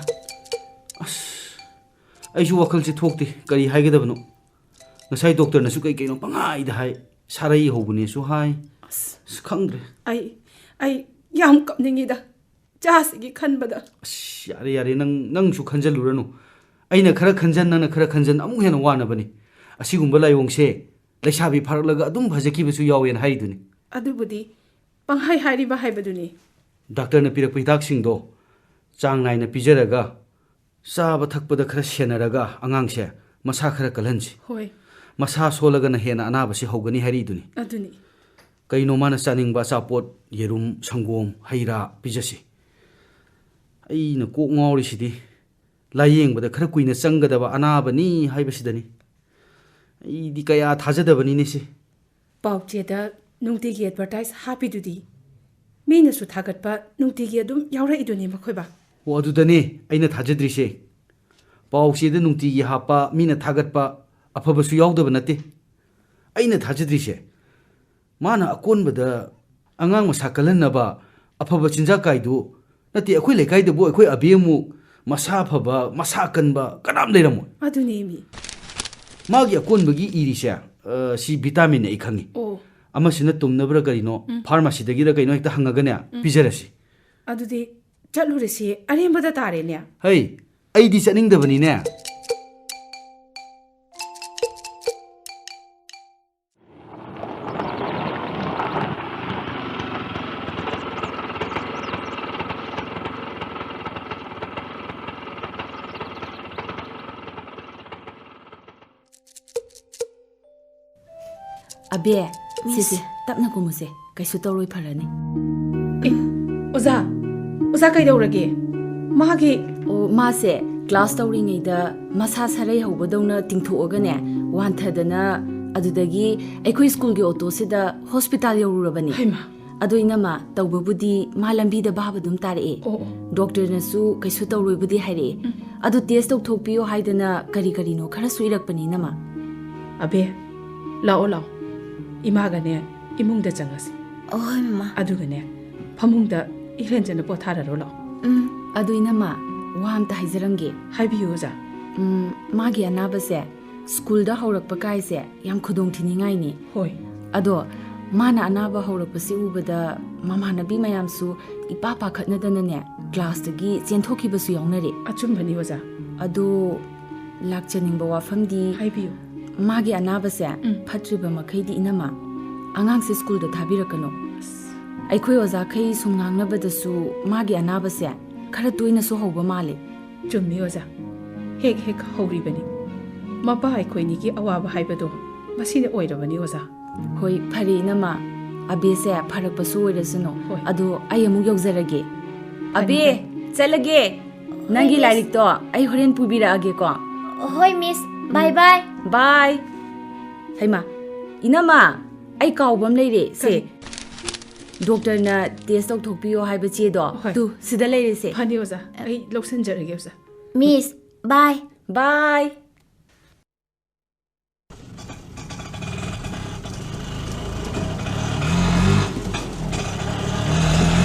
ꯑꯁ, ꯑꯩꯁꯨ ꯋꯥꯈꯜꯁꯦ ꯊꯣꯛꯇꯦ, ꯀꯔꯤ ꯍꯥꯏꯒꯗꯕꯅꯣ꯫ ꯉꯁꯥꯏ ꯗꯣꯛꯇꯔꯅꯁꯨ ꯀꯩ ꯀꯩꯅꯣ ꯄꯪꯍꯥꯏꯗ ꯍꯥꯏ, ꯁꯥꯔꯩ ꯍꯧꯕꯅꯦꯁꯨ ꯍꯥꯏ꯫ ꯑꯁ꯫ ꯑꯁ, ꯈꯪꯗ꯭ꯔꯦ꯫ ꯑꯩ, ꯑꯩ ꯌꯥꯝ ꯀꯞꯅꯤꯡꯉꯤꯗ, ꯏꯆꯥꯁꯤꯒꯤ ꯈꯟꯕꯗ꯫ ꯑꯁ, ꯌꯥꯔꯦ, ꯌꯥꯔꯦ, ꯅꯪ, ꯅꯪꯁꯨ ꯈꯟꯖꯜꯂꯨꯔꯅꯨ꯫ ꯑꯩꯅ ꯈꯔ ꯈꯟꯖꯟ, ꯅꯪꯅ ꯈꯔ ꯈꯟꯖꯟ, ꯑꯃꯨꯛ ꯍꯦꯟꯅ ꯋꯥꯅꯕꯅꯤ꯫ ꯑꯁꯤꯒꯨꯝꯕ ꯂꯥꯏꯑꯣꯡꯁꯦ ꯂꯩꯁꯥꯕꯤ ꯐꯥꯔꯛꯂꯒ ꯑꯗꯨꯝ ꯐꯖꯈꯤꯕꯁꯨ ꯌꯥꯎꯋꯦꯅ ꯍꯥꯏꯔꯤꯗꯨꯅꯤ꯫ ꯑꯗꯨꯕꯨꯗꯤ ꯄꯪꯍꯥꯏ ꯍꯥꯏꯔꯤꯕ ꯍꯥꯏꯕꯗꯨꯅꯤ꯫ ꯗꯥꯛꯇꯔꯅ ꯄꯤꯔꯛꯄ ꯍꯤꯗꯥꯛꯁꯤꯡꯗꯣ ꯆꯥꯡ ꯅꯥꯏꯅ ꯄꯤꯖꯔꯒ, ꯆꯥꯕ ꯊꯛꯄꯗ ꯈꯔ ꯁꯦꯟꯅꯔꯒ ꯑꯉꯥꯡꯁꯦ ꯃꯁꯥ ꯈꯔ ꯀꯜꯍꯟꯁꯤ꯫ ꯍꯣꯏ꯫ ꯃꯁꯥ ꯁꯣꯜꯂꯒꯅ ꯍꯦꯟꯅ ꯑꯅꯥꯕꯁꯤ ꯍꯧꯒꯅꯤ ꯍꯥꯏꯔꯤꯗꯨꯅꯤ꯫ ꯑꯗꯨꯅꯤ꯫ ꯀꯩꯅꯣ ꯃꯥꯅ ꯆꯥꯅꯤꯡꯕ ꯑꯆꯥꯄꯣꯠ, ꯌꯦꯔꯨꯝ, ꯁꯪꯒꯣꯝ, ꯍꯩ ꯔꯥ ꯄꯤꯖꯁꯤ꯫ ꯑꯩꯅ ꯀꯣꯛ ꯉꯥꯎꯔꯤꯁꯤꯗꯤ ꯂꯥꯌꯦꯡꯕꯗ ꯈꯔ ꯀꯨꯏꯅ ꯆꯪꯒꯗꯕ ꯑꯅꯥꯕꯅꯤ ꯍꯥꯏꯕꯁꯤꯗꯅꯤ꯫ ꯑꯩꯗꯤ ꯀꯌꯥ ꯊꯥꯖꯗꯕꯅꯤꯅꯦ ꯁꯤ꯫ ꯄꯥꯎꯆꯦꯗ ꯅꯨꯡꯇꯤꯒꯤ ꯑꯦꯗꯚꯔꯇꯥꯏꯁ ꯍꯥꯞꯄꯤꯗꯨꯗꯤ꯫ ꯃꯤꯅꯁꯨ ꯊꯥꯒꯠꯄ ꯅꯨꯡꯇꯤꯒꯤ ꯑꯗꯨꯝ ꯌꯥꯎꯔꯛꯏꯗꯨꯅꯤ ꯃꯈꯣꯏꯕ꯫ ꯑꯣ, ꯑꯗꯨꯗꯅꯦ ꯑꯩꯅ ꯊꯥꯖꯗ꯭ꯔꯤꯁꯦ꯫ ꯄꯥꯎꯆꯦꯗ ꯅꯨꯡꯇꯤꯒꯤ ꯍꯥꯞꯄ, ꯃꯤꯅ ꯊꯥꯒꯠꯄ, ꯑꯐꯕꯁꯨ ꯌꯥꯎꯗꯕ ꯅꯠꯇꯦ꯫ ꯑꯩꯅ ꯊꯥꯖꯗ꯭ꯔꯤꯁꯦ, ꯃꯥꯅ ꯑꯀꯣꯟꯕꯗ ꯑꯉꯥꯡ ꯃꯁꯥ ꯀꯜꯍꯟꯅꯕ ꯑꯐꯕ ꯆꯤꯟꯖꯥꯛ ꯀꯥꯏꯗꯨ ꯅꯠꯇꯦ, ꯑꯩꯈꯣꯏ ꯂꯩꯀꯥꯏꯗꯕꯨ ꯑꯩꯈꯣꯏ ꯑꯕꯦꯃꯨꯛ ꯃꯁꯥ ꯐꯕ, ꯃꯁꯥ ꯀꯟꯕ ꯀꯅꯥꯝ ꯂꯩꯔꯝꯃꯣꯏ꯫ ꯑꯗꯨꯅꯦ ꯃꯤ꯫ ꯃꯥꯒꯤ ꯑꯀꯣꯟꯕꯒꯤ ꯏꯔꯤꯁꯦ, ꯑ, ꯁꯤ vitamin ꯅꯦ ꯑꯩ ꯈꯪꯉꯤ꯫ ꯑꯣ꯫ ꯑꯃꯁꯤꯅ ꯇꯨꯝꯅꯕ꯭ꯔꯥ ꯀꯔꯤꯅꯣ, ꯎꯝ꯫ Pharmacy ꯗꯒꯤꯔ ꯀꯩꯅꯣ ꯍꯦꯛꯇ ꯍꯪꯉꯒꯅꯦ, ꯎꯝ꯫ ꯄꯤꯖꯔꯁꯤ꯫ ꯑꯗꯨꯗꯤ ꯆꯠꯂꯨꯔꯁꯤ, ꯑꯔꯦꯝꯕꯗ ꯇꯥꯔꯦꯅꯦ꯫ ꯍꯩ, ꯑꯩꯗꯤ ꯆꯠꯅꯤꯡꯗꯕꯅꯤꯅꯦ꯫ ꯑꯕꯦ, ꯃꯤꯁ꯫ ꯁꯤꯁꯦ, ꯇꯞꯅ ꯀꯨꯝꯃꯨꯁꯦ, ꯀꯩꯁꯨ ꯇꯧꯔꯣꯏ, ꯐꯔꯅꯤ꯫ ꯑꯦ, ꯑꯣꯖꯥ, ꯑꯣꯖꯥ ꯀꯩꯗꯧꯔꯒꯦ? ꯃꯥꯒꯤ ꯑꯣ, ꯃꯥꯁꯦ class ꯇꯧꯔꯤꯉꯩꯗ ꯃꯁꯥ ꯁꯥꯔꯩ ꯍꯧꯕꯗꯧꯅ ꯇꯤꯡꯊꯣꯛꯑꯒꯅꯦ, ꯋꯥꯟꯊꯗꯅ ꯑꯗꯨꯗꯒꯤ ꯑꯩꯈꯣꯏ ꯁ꯭ꯀꯨꯜꯒꯤ ꯑꯣꯇꯣꯁꯤꯗ ꯍꯣꯁꯄꯤꯇꯥꯜ ꯌꯧꯔꯨꯔꯕꯅꯤ꯫ ꯍꯩꯃꯥ꯫ ꯑꯗꯣ ꯏꯅꯝꯃ, ꯇꯧꯕꯕꯨꯗꯤ ꯃꯥ ꯂꯝꯕꯤꯗ ꯚꯥꯕ ꯑꯗꯨꯝ ꯇꯥꯔꯛꯑꯦ꯫ ꯑꯣ, ꯑꯣ꯫ ꯗꯣꯛꯇꯔꯅꯁꯨ ꯀꯩꯁꯨ ꯇꯧꯔꯣꯏꯕꯨꯗꯤ ꯍꯥꯏꯔꯛꯑꯦ꯫ ꯎꯝ꯫ ꯑꯗꯨ test ꯇꯧꯊꯣꯛꯄꯤꯌꯣ ꯍꯥꯏꯗꯅ ꯀꯔꯤ ꯀꯔꯤꯅꯣ ꯈꯔꯁꯨ ꯏꯔꯛꯄꯅꯤ ꯏꯅꯝꯃ꯫ ꯑꯕꯦ, ꯂꯥꯛꯑꯣ, ꯂꯥꯛꯑꯣ꯫ ꯏꯃꯥꯒꯅꯦ ꯏꯃꯨꯡꯗ ꯆꯪꯉꯁꯤ꯫ ꯍꯣꯏ, ꯃꯃꯥ꯫ ꯑꯗꯨꯒꯅꯦ, ꯐꯃꯨꯡꯗ ꯏꯔꯦꯟꯖꯅ ꯄꯣꯊꯥꯔꯔꯣ ꯂꯥꯛꯑꯣ꯫ ꯎꯝ꯫ ꯑꯗꯨ ꯏꯅꯝꯃ, ꯋꯥ ꯑꯝꯇ ꯍꯥꯏꯖꯔꯝꯒꯦ꯫ ꯍꯥꯏꯕꯤꯌꯨ, ꯑꯣꯖꯥ꯫ ꯎꯝ, ꯃꯥꯒꯤ ꯑꯅꯥꯕꯁꯦ ꯁ꯭ꯀꯨꯜꯗ ꯍꯧꯔꯛꯄ ꯀꯥꯏꯁꯦ ꯌꯥꯝ ꯈꯨꯗꯣꯡ ꯊꯤꯅꯤꯡꯉꯥꯏꯅꯤ꯫ ꯍꯣꯏ꯫ ꯑꯗꯣ ꯃꯥꯅ ꯑꯅꯥꯕ ꯍꯧꯔꯛꯄꯁꯤ ꯎꯕꯗ ꯃꯃꯥꯟꯅꯕꯤ ꯃꯌꯥꯝꯁꯨ ꯏꯄꯥ ꯄꯥꯈꯠꯅꯗꯅꯅꯦ class ꯇꯒꯤ ꯆꯦꯟꯊꯣꯛꯈꯤꯕꯁꯨ ꯌꯥꯎꯅꯔꯦ꯫ ꯑꯆꯨꯝꯕꯅꯤ, ꯑꯣꯖꯥ꯫ ꯑꯗꯣ ꯂꯥꯛꯆꯅꯤꯡꯕ ꯋꯥꯐꯝꯗꯤ ꯍꯥꯏꯕꯤꯌꯨ꯫ ꯃꯥꯒꯤ ꯑꯅꯥꯕꯁꯦ ꯎꯝ꯫ ꯐꯠꯇ꯭ꯔꯤꯕ ꯃꯈꯩꯗꯤ ꯏꯅꯝꯃ, ꯑꯉꯥꯡꯁꯦ ꯁ꯭ꯀꯨꯜꯗ ꯊꯥꯕꯤꯔꯛꯀꯅꯨ꯫ ꯑꯁ꯫ ꯑꯩꯈꯣꯏ ꯑꯣꯖꯥꯈꯩ ꯁꯨꯝ ꯉꯥꯡꯅꯕꯗꯁꯨ ꯃꯥꯒꯤ ꯑꯅꯥꯕꯁꯦ ꯈꯔ ꯇꯣꯏꯅꯁꯨ ꯍꯧꯕ ꯃꯥꯜꯂꯦ꯫ ꯆꯨꯝꯃꯤ ꯑꯣꯖꯥ, ꯍꯦꯛ ꯍꯦꯛ ꯍꯧꯔꯤꯕꯅꯤ꯫ ꯃꯄꯥ ꯑꯩꯈꯣꯏꯅꯤꯒꯤ ꯑꯋꯥꯕ ꯍꯥꯏꯕꯗꯣ ꯃꯁꯤꯅ ꯑꯣꯏꯔꯕꯅꯤ ꯑꯣꯖꯥ꯫ ꯍꯣꯏ, ꯐꯔꯦ ꯏꯅꯝꯃ, ꯑꯕꯦꯁꯦ ꯐꯔꯛꯄꯁꯨ ꯑꯣꯏꯔꯁꯅꯨ꯫ ꯍꯣꯏ꯫ ꯑꯗꯣ ꯑꯩ ꯑꯃꯨꯛ ꯌꯧꯖꯔꯒꯦ꯫ ꯐꯅꯤ, ꯑꯕꯦ, ꯐꯅꯤ꯫ ꯆꯠꯂꯒꯦ꯫ ꯅꯪꯒꯤ ꯃꯤꯁ꯫ ꯂꯥꯏꯔꯤꯛꯇꯣ ꯑꯩ ꯍꯣꯔꯦꯟ ꯄꯨꯕꯤꯔꯛꯑꯒꯦꯀꯣ꯫ ꯍꯣꯏ ꯃꯤꯁ, ꯕꯥꯏ ꯕꯥꯏ꯫ ꯕꯥꯏ꯫ ꯍꯩꯃꯥ, ꯏꯅꯝꯃ, ꯑꯩ ꯀꯥꯎꯕ ꯑꯃ ꯂꯩꯔꯦ꯫ ꯁꯦ꯫ ꯀꯔꯤ? ꯗꯣꯛꯇꯔꯅ test ꯇꯧꯊꯣꯛꯄꯤꯌꯣ ꯍꯥꯏꯕ ꯆꯦꯗꯣ꯫ ꯍꯣꯏ꯫ ꯇꯨ, ꯁꯤꯗ ꯂꯩꯔꯦꯁꯦ꯫ ꯐꯅꯤ ꯑꯣꯖꯥ, ꯑꯩ ꯂꯧꯁꯤꯟꯖꯔꯒꯦ ꯑꯣꯖꯥ꯫ ꯃꯤꯁ, ꯕꯥꯏ꯫ ꯕꯥꯏ꯫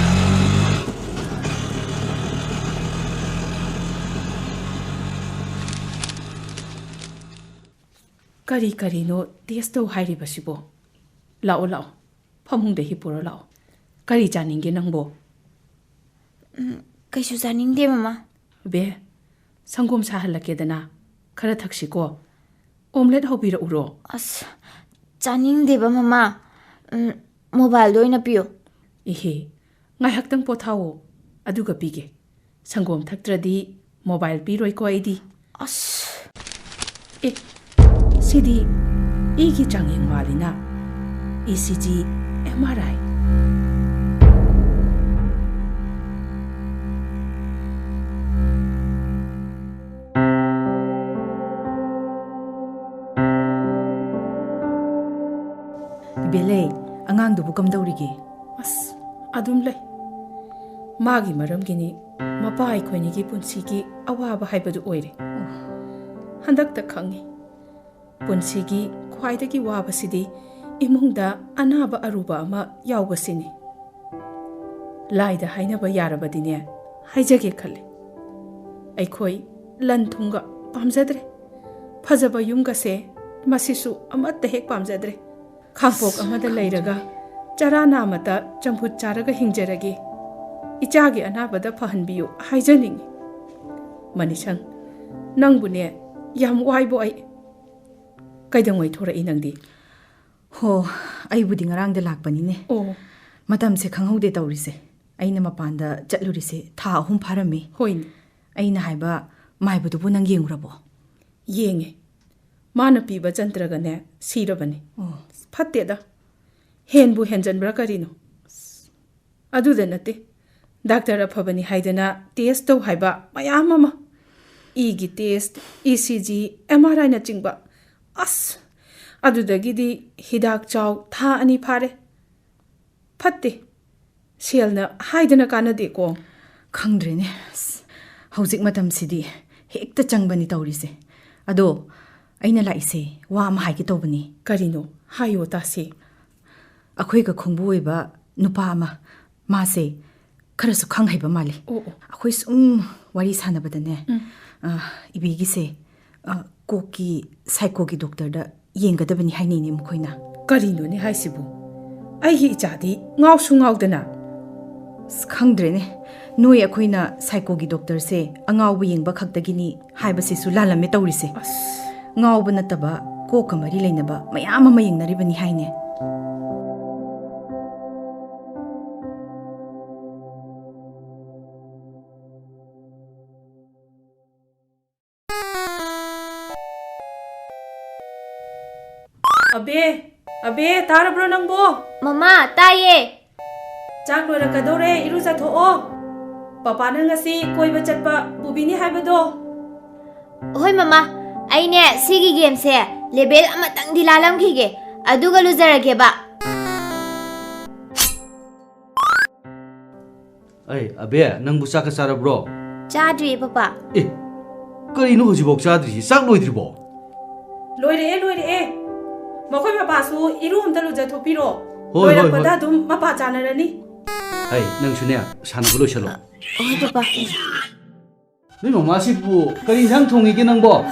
ꯀꯔꯤ ꯀꯔꯤꯅꯣ ꯇꯦꯁ ꯇꯧ ꯍꯥꯏꯔꯤꯕꯁꯤꯕꯣ? ꯂꯥꯛꯑꯣ, ꯂꯥꯛꯑꯣ, ꯐꯃꯨꯡꯗ ꯍꯤꯞꯄꯨꯔꯣ, ꯂꯥꯛꯑꯣ꯫ ꯀꯔꯤ ꯆꯥꯅꯤꯡꯒꯦ ꯅꯪꯕꯣ? ꯎꯝ, ꯀꯩꯁꯨ ꯆꯥꯅꯤꯡꯗꯦ, ꯃꯃꯥ꯫ ꯕꯦ, ꯁꯪꯒꯣꯝ ꯁꯥꯍꯜꯂꯛꯀꯦꯗꯅ, ꯈꯔ ꯊꯛꯁꯤꯀꯣ꯫ ꯑꯣꯝꯂꯦꯠ ꯍꯧꯕꯤꯔꯛꯎꯔꯣ? ꯑꯁ, ꯆꯥꯅꯤꯡꯗꯦꯕ, ꯃꯃꯥ꯫ ꯎꯝ, ꯃꯣꯕꯥꯏꯜꯗꯣ ꯑꯣꯏꯅ ꯄꯤꯌꯨ꯫ ꯏꯍꯦ, ꯉꯥꯏꯍꯥꯛꯇꯪ ꯄꯣꯊꯥꯑꯣ, ꯑꯗꯨꯒ ꯄꯤꯒꯦ꯫ ꯁꯪꯒꯣꯝ ꯊꯛꯇ꯭ꯔꯗꯤ ꯃꯣꯕꯥꯏꯜ ꯄꯤꯔꯣꯏꯀꯣ ꯑꯩꯗꯤ꯫ ꯑꯁ꯫ ꯑꯦ, ꯁꯤꯗꯤ ꯏꯒꯤ ꯆꯥꯡꯌꯦꯡ ꯃꯥꯜꯂꯤꯅ꯫ E C G, M R ꯑꯥꯏ꯫ ꯏꯕꯦꯂꯩ, ꯑꯉꯥꯡꯗꯨꯕꯨ ꯀꯝꯗꯧꯔꯤꯒꯦ? ꯑꯁ, ꯑꯗꯨꯝ ꯂꯩ꯫ ꯃꯥꯒꯤ ꯃꯔꯝꯒꯤꯅꯤ ꯃꯄꯥ ꯑꯩꯈꯣꯏꯅꯤꯒꯤ ꯄꯨꯟꯁꯤꯒꯤ ꯑꯋꯥꯕ ꯍꯥꯏꯕꯗꯨ ꯑꯣꯏꯔꯦ꯫ ꯍꯟꯗꯛꯇ ꯈꯪꯉꯤ, ꯄꯨꯟꯁꯤꯒꯤ ꯈ꯭ꯋꯥꯏꯗꯒꯤ ꯋꯥꯕꯁꯤꯗꯤ ꯏꯃꯨꯡꯗ ꯑꯅꯥꯕ ꯑꯔꯨꯕ ꯑꯃ ꯌꯥꯎꯕꯁꯤꯅꯤ꯫ ꯂꯥꯏꯗ ꯍꯥꯏꯅꯕ ꯌꯥꯔꯕꯗꯤꯅꯦ, ꯍꯥꯏꯖꯒꯦ ꯈꯜꯂꯤ꯫ ꯑꯩꯈꯣꯏ ꯂꯟ ꯊꯨꯝꯒ ꯄꯥꯝꯖꯗ꯭ꯔꯦ꯫ ꯐꯖꯕ ꯌꯨꯝꯒꯁꯦ, ꯃꯁꯤꯁꯨ ꯑꯃꯠꯇ ꯍꯦꯛ ꯄꯥꯝꯖꯗ꯭ꯔꯦ꯫ ꯈꯥꯡꯄꯣꯛ ꯑꯃꯗ ꯂꯩꯔꯒ ꯆꯔꯥ ꯅꯥꯃꯇ ꯆꯝꯐꯨꯠ ꯆꯥꯔꯒ ꯍꯤꯡꯖꯔꯒꯦ꯫ ꯏꯆꯥꯒꯤ ꯑꯅꯥꯕꯗ ꯐꯍꯟꯕꯤꯌꯨ ꯍꯥꯏꯖꯅꯤꯡꯉꯤ꯫ ꯃꯅꯤꯁꯪ, ꯅꯪꯕꯨꯅꯦ ꯌꯥꯝ ꯋꯥꯏꯕꯣ ꯑꯩ꯫ ꯀꯩꯗꯧꯉꯩ ꯊꯣꯔꯛꯏ ꯅꯪꯗꯤ? ꯍꯣ, ꯑꯩꯕꯨꯗꯤ ꯉꯔꯥꯡꯗ ꯂꯥꯛꯄꯅꯤꯅꯦ꯫ ꯑꯣ꯫ ꯃꯇꯝꯁꯦ ꯈꯪꯍꯧꯗꯦ ꯇꯧꯔꯤꯁꯦ꯫ ꯑꯩꯅ ꯃꯄꯥꯟꯗ ꯆꯠꯂꯨꯔꯤꯁꯦ ꯊꯥ ꯑꯍꯨꯝ ꯐꯥꯔꯝꯃꯤ꯫ ꯍꯣꯏꯅꯦ꯫ ꯑꯩꯅ ꯍꯥꯏꯕ ꯃꯥꯏꯕꯗꯨꯕꯨ ꯅꯪ ꯌꯦꯡꯉꯨꯔꯕꯣ? ꯌꯦꯡꯉꯦ꯫ ꯃꯥꯅ ꯄꯤꯕ ꯖꯟꯇ꯭ꯔꯒꯅꯦ ꯁꯤꯔꯕꯅꯤ꯫ ꯑꯣ꯫ ꯐꯠꯇꯦꯗ꯫ ꯍꯦꯟꯕꯨ ꯍꯦꯟꯖꯟꯕ꯭ꯔꯥ ꯀꯔꯤꯅꯣ? ꯑꯗꯨꯗ ꯅꯠꯇꯦ꯫ ꯗꯥꯛꯇꯔ ꯑꯐꯕꯅꯤ ꯍꯥꯏꯗꯅ ꯇꯦꯁ ꯇꯧ ꯍꯥꯏꯕ ꯃꯌꯥꯝ ꯑꯃ꯫ ꯏꯒꯤ test, E C G, M R ꯑꯥꯏꯅꯆꯤꯡꯕ꯫ ꯑꯁ! ꯑꯗꯨꯗꯒꯤꯗꯤ ꯍꯤꯗꯥꯛ ꯆꯥꯎ ꯊꯥ ꯑꯅꯤ ꯐꯥꯔꯦ꯫ ꯐꯠꯇꯦ꯫ ꯁꯦꯜꯅ ꯍꯥꯏꯗꯅ ꯀꯥꯟꯅꯗꯦꯀꯣ꯫ ꯈꯪꯗ꯭ꯔꯦꯅꯦ꯫ ꯑꯁ, ꯍꯧꯖꯤꯛ ꯃꯇꯝꯁꯤꯗꯤ ꯍꯦꯛꯇ ꯆꯪꯕꯅꯤ ꯇꯧꯔꯤꯁꯦ꯫ ꯑꯗꯣ, ꯑꯩꯅ ꯂꯥꯛꯏꯁꯦ ꯋꯥ ꯑꯃ ꯍꯥꯏꯒꯦ ꯇꯧꯕꯅꯤ꯫ ꯀꯔꯤꯅꯣ? ꯍꯥꯏꯌꯣ ꯇꯥꯁꯤ꯫ ꯑꯩꯈꯣꯏꯒ ꯈꯣꯡꯕꯨ ꯑꯣꯏꯕ ꯅꯨꯄꯥ ꯑꯃ, ꯃꯥꯁꯦ ꯈꯔꯁꯨ ꯈꯪ ꯍꯩꯕ ꯃꯥꯜꯂꯤ꯫ ꯑꯣ, ꯑꯣ꯫ ꯑꯩꯈꯣꯏ ꯁꯨꯝ ꯋꯥꯔꯤ ꯁꯥꯟꯅꯕꯗꯅꯦ, ꯎꯝ꯫ ꯑ, ꯏꯕꯤꯒꯤꯁꯦ, ꯑ, ꯀꯣꯛꯀꯤ psychoꯒꯤ doctorꯗ ꯌꯦꯡꯒꯗꯕꯅꯤ ꯍꯥꯏꯅꯩꯅꯦ ꯃꯈꯣꯏꯅ꯫ ꯀꯔꯤꯅꯣꯅꯦ ꯍꯥꯏꯁꯤꯕꯨ? ꯑꯩꯒꯤ ꯏꯆꯥꯗꯤ ꯉꯥꯎꯁꯨ ꯉꯥꯎꯗꯅ꯫ ꯑꯁ, ꯈꯪꯗ꯭ꯔꯦꯅꯦ꯫ ꯅꯣꯏ ꯑꯩꯈꯣꯏꯅ psychoꯒꯤ doctorꯁꯦ ꯑꯉꯥꯎꯕ ꯌꯦꯡꯕ ꯈꯛꯇꯒꯤꯅꯤ ꯍꯥꯏꯕꯁꯤꯁꯨ ꯂꯥꯜꯂꯝꯃꯦ ꯇꯧꯔꯤꯁꯦ꯫ ꯑꯁ꯫ ꯉꯥꯎꯕ ꯅꯠꯇꯕ ꯀꯣꯛꯀ ꯃꯔꯤ ꯂꯩꯅꯕ ꯃꯌꯥꯝ ꯑꯃ ꯌꯦꯡꯅꯔꯤꯕꯅꯤ ꯍꯥꯏꯅꯦ꯫ ꯑꯕꯦ, ꯑꯕꯦ, ꯇꯥꯔꯕ꯭ꯔꯣ ꯅꯪꯕꯣ? ꯃꯃꯥ, ꯇꯥꯏꯌꯦ꯫ ꯆꯥꯛ ꯂꯣꯏꯔꯛꯀꯗꯧꯔꯦ, ꯏꯔꯨꯖꯊꯣꯛꯑꯣ꯫ ꯄꯄꯥꯅ ꯉꯁꯤ ꯀꯣꯏꯕ ꯆꯠꯄ ꯄꯨꯕꯤꯅꯤ ꯍꯥꯏꯕꯗꯣ꯫ ꯍꯣꯏ ꯃꯃꯥ, ꯑꯩꯅꯦ ꯁꯤꯒꯤ gameꯁꯦ level ꯑꯃꯇꯪꯗꯤ ꯂꯥꯜꯂꯝꯈꯤꯒꯦ, ꯑꯗꯨꯒ ꯂꯨꯖꯔꯒꯦꯕ꯫ ꯑꯩ, ꯑꯕꯦ, ꯅꯪꯕꯨ ꯆꯥꯛꯀ ꯆꯥꯔꯕ꯭ꯔꯣ? ꯆꯥꯗ꯭ꯔꯤꯌꯦ, ꯄꯄꯥ꯫ ꯑꯦ, ꯀꯔꯤꯅꯣ ꯍꯧꯖꯤꯛꯐꯥꯎ ꯆꯥꯗ꯭ꯔꯤꯁꯤ? ꯆꯥꯛ ꯂꯣꯏꯗ꯭ꯔꯤꯕꯣ? ꯂꯣꯏꯔꯛꯑꯦ, ꯂꯣꯏꯔꯛꯑꯦ꯫ ꯃꯈꯣꯏ ꯃꯄꯥꯁꯨ ꯏꯔꯨ ꯑꯝꯇ ꯂꯨꯖꯊꯣꯛꯄꯤꯔꯣ꯫ ꯍꯣꯏ, ꯍꯣꯏ, ꯂꯣꯏꯔꯛꯄꯗ ꯍꯣꯏ꯫ ꯑꯗꯨꯝ ꯃꯄꯥ ꯆꯥꯅꯔꯅꯤ꯫ ꯑꯩ, ꯅꯪꯁꯨꯅꯦ, ꯁꯥꯟꯅꯕ ꯂꯣꯏꯁꯜꯂꯣ꯫ ꯍꯣꯏ, ꯄꯄꯥ꯫ ꯅꯣꯏ ꯃꯃꯥꯁꯤꯕꯨ ꯀꯔꯤ ꯏꯟꯁꯥꯡ ꯊꯣꯡꯉꯤꯒꯦ ꯅꯪꯕꯣ?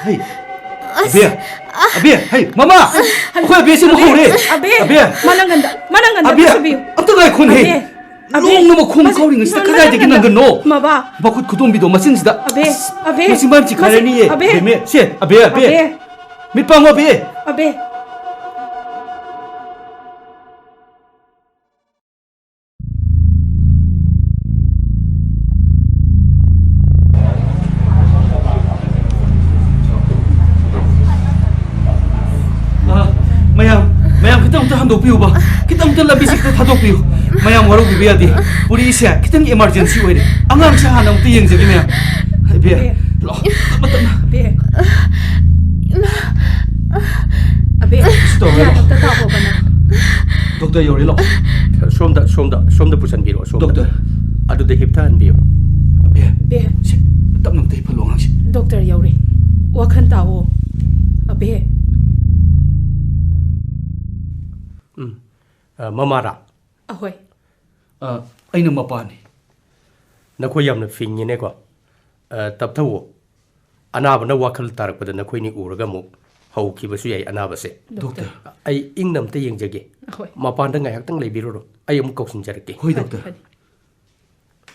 ꯍꯩ, ꯑꯁ꯫ ꯑꯕꯦ! ꯑꯕꯦ! ꯍꯩ, ꯃꯃꯥ! ꯑꯩꯈꯣꯏ ꯑꯕꯦꯁꯤꯕꯨ ꯑꯕꯦ! ꯍꯧꯔꯦ! ꯑꯕꯦ! ꯑꯕꯦ! ꯃꯅꯪꯒꯟꯗ, ꯃꯅꯪꯒꯟꯗ ꯑꯕꯦ! ꯑꯝꯇ ꯁꯨꯕꯤꯌꯨ꯫ ꯑꯝꯇ ꯉꯥꯏꯈꯣꯅꯦ! ꯑꯕꯦ! ꯑꯕꯦ! ꯂꯣꯡꯅ ꯃꯈꯣꯡ ꯃꯁꯤ ꯀꯥꯎꯔꯤ ꯉꯩꯁꯤꯗ ꯃꯅꯪ-, ꯀꯗꯥꯏꯗꯒꯤ ꯃꯅꯪꯒꯟꯗ꯫ ꯅꯪꯒꯟꯅꯣ? ꯃꯕꯥ! ꯃꯈꯨꯠ ꯈꯨꯗꯣꯝꯕꯤꯗꯣ ꯃꯆꯤꯟꯁꯤꯗ! ꯑꯕꯦ! ꯑꯁ! ꯑꯕꯦ! ꯃꯁꯤ ꯃꯥꯅ ꯃꯁꯤ-, ꯆꯤꯛꯈꯥꯏꯔꯅꯤꯌꯦ! ꯑꯕꯦ! ꯕꯦꯝꯃꯦ! ꯁꯦ! ꯑꯕꯦ! ꯑꯕꯦ! ꯑꯕꯦ! ꯃꯤꯠ ꯄꯥꯡꯉꯣ ꯑꯕꯦ! ꯑꯕꯦ! ꯑ, ꯃꯌꯥꯝ, ꯃꯌꯥꯝ ꯈꯤꯇꯪ ꯑꯝꯇ ꯍꯟꯗꯣꯛꯄꯤꯌꯨꯕ꯫ ꯈꯤꯇꯪ ꯑꯝꯇ ꯂꯝꯕꯤꯁꯦ ꯈꯤꯇꯪ ꯊꯥꯗꯣꯛꯄꯤꯌꯨ꯫ ꯃꯌꯥꯝ ꯋꯥꯔꯧꯕꯤꯕ ꯌꯥꯗꯦ꯫ ꯄꯨꯔꯤꯁꯦ ꯈꯤꯇꯪ emergency ꯑꯣꯏꯔꯦ꯫ ꯑꯉꯥꯡꯁꯦ ꯍꯥꯟꯅ ꯑꯃꯨꯛꯇ ꯌꯦꯡꯖꯒꯦ ꯃꯌꯥꯝ꯫ ꯏꯕꯦ, ꯂꯥꯛꯑꯣ, ꯇꯞꯅ, ꯇꯞꯅ꯫ ꯏꯕꯦ꯫ ꯏꯃꯥ꯫ ꯑꯕꯦ, ꯁꯤ ꯇꯧꯔꯣ, ꯒ꯭ꯌꯥꯟ ꯂꯥꯛꯑꯣ꯫ ꯑꯝꯇ ꯇꯥꯎꯑꯣꯕ ꯅꯪ꯫ ꯗꯣꯛꯇꯔ ꯌꯧꯔꯦ, ꯂꯥꯛꯑꯣ꯫ ꯁꯣꯝꯗ, ꯁꯣꯝꯗ, ꯁꯣꯝꯗ ꯄꯨꯁꯟꯕꯤꯔꯛꯑꯣ, ꯁꯣꯝꯗ꯫ ꯗꯣꯛꯇꯔ꯫ ꯑꯗꯨꯗ ꯍꯤꯞꯊꯍꯟꯕꯤꯌꯨ꯫ ꯑꯕꯦ, ꯑꯕꯦ꯫ ꯁꯤ, ꯇꯞꯅ ꯑꯝꯇ ꯍꯤꯞꯍꯜꯂꯣ ꯑꯉꯥꯡꯁꯦ꯫ ꯗꯣꯛꯇꯔ ꯌꯧꯔꯦ꯫ ꯋꯥꯈꯜ ꯇꯥꯎꯑꯣ, ꯑꯕꯦ꯫ ꯎꯝ꯫ ꯑ, ꯃꯃꯥꯔꯥ? ꯑꯍꯣꯏ꯫ ꯑ, ꯑꯩꯅ ꯃꯄꯥꯅꯤ꯫ ꯅꯈꯣꯏ ꯌꯥꯝꯅ ꯐꯤꯡꯉꯤꯅꯦꯀꯣ꯫ ꯑ, ꯇꯞꯊꯧꯑꯣ꯫ ꯑꯅꯥꯕꯅ ꯋꯥꯈꯜ ꯇꯥꯔꯛꯄꯗ ꯅꯈꯣꯏꯅꯤ ꯎꯔꯒ ꯑꯃꯨꯛ ꯍꯧꯈꯤꯕꯁꯨ ꯌꯥꯏ ꯑꯅꯥꯕꯁꯦ꯫ ꯗꯣꯛꯇꯔ꯫ ꯑꯩ ꯏꯪꯅ ꯑꯝꯇ ꯌꯦꯡꯖꯒꯦ꯫ ꯍꯣꯏ꯫ ꯃꯄꯥꯟꯗ ꯉꯥꯏꯍꯥꯛꯇꯪ ꯂꯩꯕꯤꯔꯨꯔꯣ, ꯑꯩ ꯑꯃꯨꯛ ꯀꯧꯁꯤꯟꯖꯔꯛꯀꯦ꯫ ꯍꯣꯏ, ꯗꯣꯛꯇꯔ꯫ ꯐꯅꯤ꯫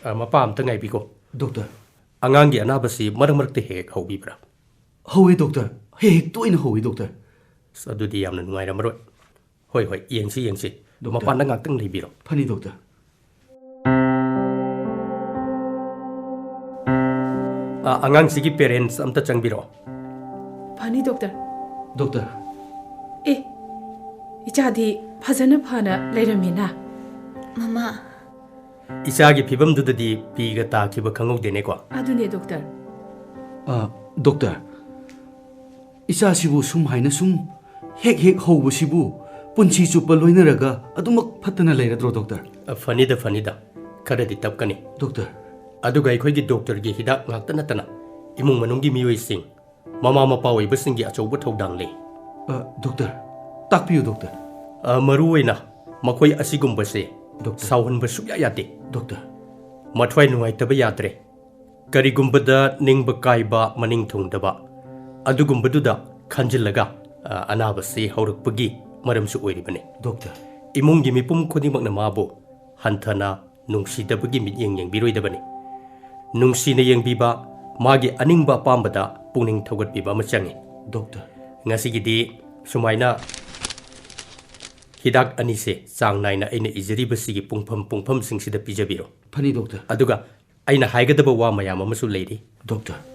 ꯑ, ꯃꯄꯥ ꯑꯝꯇ ꯉꯥꯏꯕꯤꯀꯣ꯫ ꯗꯣꯛꯇꯔ꯫ ꯑꯉꯥꯡꯒꯤ ꯑꯅꯥꯕꯁꯤ ꯃꯔꯛ ꯃꯔꯛꯇ ꯍꯦꯛ ꯍꯦꯛ ꯍꯧꯕꯤꯕ꯭ꯔꯥ? ꯍꯧꯋꯦ, ꯗꯣꯛꯇꯔ꯫ ꯍꯦꯛ ꯍꯦꯛ ꯇꯣꯏꯅ ꯍꯧꯋꯦ, ꯗꯣꯛꯇꯔ꯫ ꯑꯁ, ꯑꯗꯨꯗꯤ ꯌꯥꯝꯅ ꯅꯨꯡꯉꯥꯏꯔꯝꯃꯔꯣꯏ꯫ ꯍꯣꯏ, ꯍꯣꯏ, ꯌꯦꯡꯁꯤ, ꯌꯦꯡꯁꯤ꯫ ꯗꯣꯛꯇꯔ꯫ ꯃꯄꯥꯟꯗ ꯉꯥꯛꯇꯪ ꯂꯩꯕꯤꯔꯣ꯫ ꯐꯅꯤ, ꯗꯣꯛꯇꯔ꯫ ꯑ, ꯑꯉꯥꯡꯁꯤꯒꯤ parents ꯑꯝꯇ ꯆꯪꯕꯤꯔꯛꯑꯣ꯫ ꯐꯅꯤ, ꯗꯣꯛꯇꯔ꯫ ꯗꯣꯛꯇꯔ꯫ ꯑꯦ, ꯏꯆꯥꯗꯤ ꯐꯖꯅ ꯐꯅ ꯂꯩꯔꯝꯃꯤꯅ꯫ ꯃꯃꯥ꯫ ꯏꯆꯥꯒꯤ ꯐꯤꯕꯝꯗꯨꯗꯗꯤ ꯄꯤꯒ ꯇꯥꯈꯤꯕ ꯈꯪꯍꯧꯗꯦꯅꯦꯀꯣ꯫ ꯑꯗꯨꯅꯦ, ꯗꯣꯛꯇꯔ꯫ ꯑ, ꯗꯣꯛꯇꯔ, ꯏꯆꯥꯁꯤꯕꯨ ꯁꯨꯝ ꯍꯥꯏꯅ ꯁꯨꯝ ꯍꯦꯛ ꯍꯦꯛ ꯍꯧꯕꯁꯤꯕꯨ ꯄꯨꯟꯁꯤ ꯆꯨꯞꯄ ꯂꯣꯏꯅꯔꯒ ꯑꯗꯨꯃꯛ ꯐꯠꯇꯅ ꯂꯩꯔꯗ꯭ꯔꯣ, ꯗꯣꯛꯇꯔ? ꯑ, ꯐꯅꯤꯗ, ꯐꯅꯤꯗ꯫ ꯈꯔꯗꯤ ꯇꯞꯀꯅꯤ꯫ ꯗꯣꯛꯇꯔ꯫ ꯑꯗꯨꯒ ꯑꯩꯈꯣꯏꯒꯤ ꯗꯣꯛꯇꯔꯒꯤ ꯍꯤꯗꯥꯛ ꯉꯥꯛꯇ ꯅꯠꯇꯅ ꯏꯃꯨꯡ ꯃꯅꯨꯡꯒꯤ ꯃꯤꯑꯣꯏꯁꯤꯡ, ꯃꯃꯥ ꯃꯄꯥ ꯑꯣꯏꯕꯁꯤꯡꯒꯤ ꯑꯆꯧꯕ ꯊꯧꯗꯥꯡ ꯂꯩ꯫ ꯑ, ꯗꯣꯛꯇꯔ, ꯇꯥꯛꯄꯤꯌꯨ, ꯗꯣꯛꯇꯔ꯫ ꯑ, ꯃꯔꯨ ꯑꯣꯏꯅ ꯃꯈꯣꯏ ꯑꯁꯤꯒꯨꯝꯕꯁꯦ ꯗꯣꯛꯇꯔ꯫ ꯁꯥꯎꯍꯟꯕ ꯁꯨꯛꯌꯥ ꯌꯥꯗꯦ꯫ ꯗꯣꯛꯇꯔ꯫ ꯃꯊ꯭ꯋꯥꯏ ꯅꯨꯡꯉꯥꯏꯇꯕ ꯌꯥꯗ꯭ꯔꯦ꯫ ꯀꯔꯤꯒꯨꯝꯕꯗ ꯅꯤꯡꯕ ꯀꯥꯏꯕ, ꯃꯅꯤꯡ ꯊꯨꯡꯗꯕ, ꯑꯗꯨꯒꯨꯝꯕꯗꯨꯗ ꯈꯟꯖꯤꯜꯂꯒ, ꯑ, ꯑꯅꯥꯕꯁꯤ ꯍꯧꯔꯛꯄꯒꯤ ꯃꯔꯝꯁꯨ ꯑꯣꯏꯔꯤꯕꯅꯤ꯫ ꯗꯣꯛꯇꯔ꯫ ꯏꯃꯨꯡꯒꯤ ꯃꯤꯄꯨꯝ ꯈꯨꯗꯤꯡꯃꯛꯅ ꯃꯥꯕꯨ ꯍꯟꯊꯅ ꯅꯨꯡꯁꯤꯗꯕꯒꯤ ꯃꯤꯠꯌꯦꯡ ꯌꯦꯡꯕꯤꯔꯣꯏꯗꯕꯅꯤ꯫ ꯅꯨꯡꯁꯤꯅ ꯌꯦꯡꯕꯤꯕ, ꯃꯥꯒꯤ ꯑꯅꯤꯡꯕ ꯑꯄꯥꯝꯕꯗ ꯄꯨꯛꯅꯤꯡ ꯊꯧꯒꯠꯄꯤꯕ ꯑꯃ ꯆꯪꯏ꯫ ꯗꯣꯛꯇꯔ꯫ ꯉꯁꯤꯒꯤꯗꯤ ꯁꯨꯃꯥꯏꯅ ꯍꯤꯗꯥꯛ ꯑꯅꯤꯁꯦ ꯆꯥꯡ ꯅꯥꯏꯅ ꯑꯩꯅ ꯏꯖꯔꯤꯕꯁꯤꯒꯤ ꯄꯨꯡꯐꯝ ꯄꯨꯡꯐꯝꯁꯤꯡꯁꯤꯗ ꯄꯤꯖꯕꯤꯔꯣ꯫ ꯐꯅꯤ, ꯗꯣꯛꯇꯔ꯫ ꯑꯗꯨꯒ ꯑꯩꯅ ꯍꯥꯏꯒꯗꯕ ꯋꯥ ꯃꯌꯥꯝ ꯑꯃꯁꯨ ꯂꯩꯔꯤ꯫ ꯗꯣꯛꯇꯔ꯫